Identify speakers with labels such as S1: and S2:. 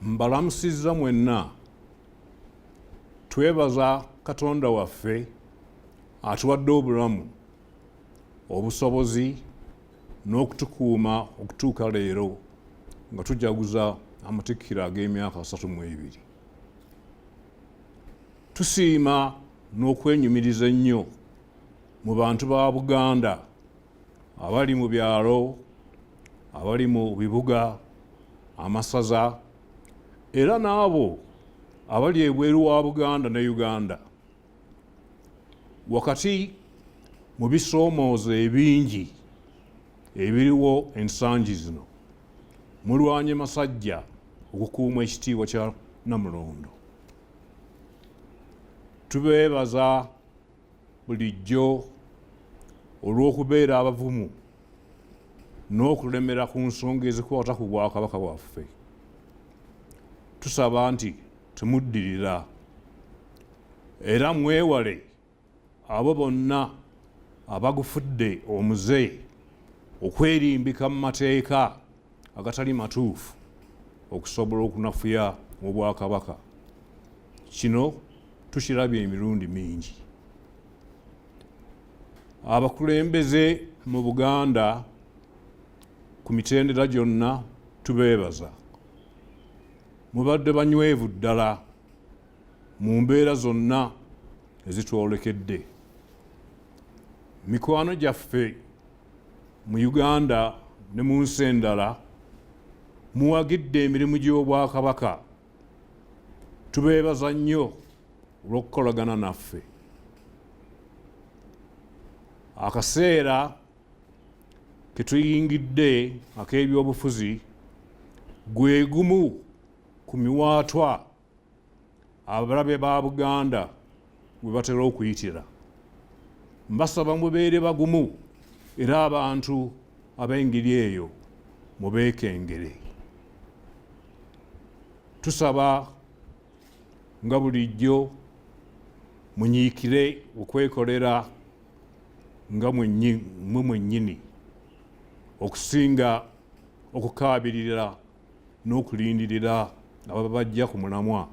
S1: Mbalamusizza mwenna. Twebaza Katonda waffe atuwadde obulamu, obusobozi n'okutukuuma okutuuka leero nga tujaguza amatikkira ag'emyaka 32. Tusiima n'okwenyumiriza ennyo mu bantu ba Buganda abali mu byalo, abali mu bibuga, amasaza era n'abo abali ebweru wa Buganda ne Uganda. Wakati mu bisoomooza ebingi ebiriwo ensangi zino, mulwanye masajja okukuuma ekitiibwa kya Namulondo. Tubeebaza bulijjo olw'okubeera abavumu n'okulemera ku nsonga ezikwata ku Bwakabaka bwaffe. Tusaba nti temuddirira era mwewale abo bonna abagufudde omuze okwerimbika mu mateeka agatali matuufu okusobola okunafuya Obwakabaka. Kino tukirabye emirundi mingi. Abakulembeze mu Buganda ku mitendera gyonna tubeebaza. Mubadde banywevu ddala mu mbeera zonna ezitwolekedde. Mikwano gyaffe mu Uganda ne mu nsi endala muwagidde emirimu gy'Obwakabaka. Tubeebaza nnyo olw'okukolagana naffe. Akaseera ketuyingidde ak'ebyobufuzi gwe gumu ku miwaatwa abalabe ba Buganda we batera okuyitira. Mbasaba mubeere bagumu era abantu ab'engeri eyo mubeekengere. Tusaba nga bulijjo munyiikire okwekolera nga mwe mwennyini okusinga okukaabirira n'okulindirira ababajja ku mulamwa.